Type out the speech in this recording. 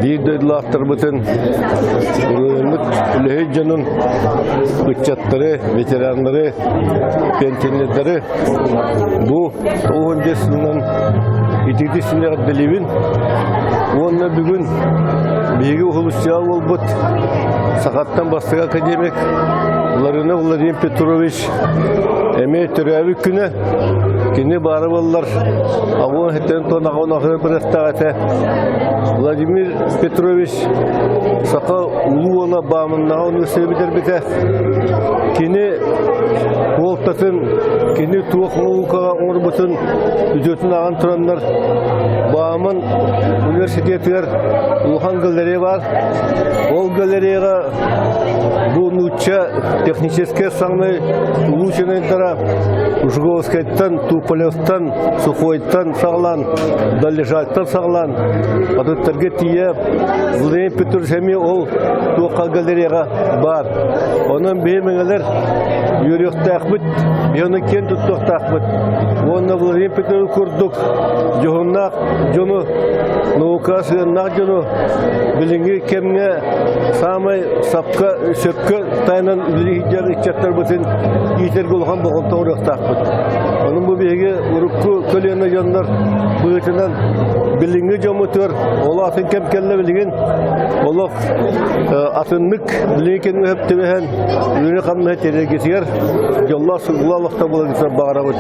Биир дойдулаахтарбытын, урууйуммут үлэһит дьонун, ыччаттары, ветераннары, пенсионердары бу 95 сылынан итиити синэҕэрдэлиибин уонна бүгүн биһиги уһулуччуга буолбут сахаттан бастакы академик Ларинов Владимир Петрович эмиэ төрөөбүт күнэ. Кини баара буоллар аҕуон хиттэн тон аҕуон ахырын бырыахтаах этэ. Владимир Петрович саха улуу уола Баамыннаҕа университеты бүтэрбитэ. Кини суолтатын, кини туох наукаҕа оҥорбутун үтүөтүн ааҕан тураннар Бааман университетыгар улахан галерея баар. Ол галереяҕа бу нуучча техническэй саҥнай улуу ученайдара Жуковскайтан, Туполевтан, Сухойтан саҕалаан, Долежальтан саҕалаан атыттарга тиийэ Владимир Петрович эмиэ ол туохха галереяҕа баар. Онон биһи мэҥэлэр үөрүөхтээхпит, биһи ону киэн туттуохтаахпыт. Уонна Владимир Петрович курдук дьоһуннаах дьону, наука сыһыаннаах дьону билиҥҥи кэмҥэ саамай сапка, сөпкө тайанан үлэлии сылдьар ыччаттарбытын иитэргэ улахан болҕомто уруохтаахпыт. Онон бу биһиги урукку көлүөнэ дьоннор быһыытынан билиҥҥи дьоммутугар олох атын кэм кэллэ билигин олох атыннык билиҥҥи кэмҥэ сөп түбэһэн үлэни-хамнаһы тэрийэргитигэр дьоллоох-соргулаах олохтоох буоларгытыгар баҕарабыт.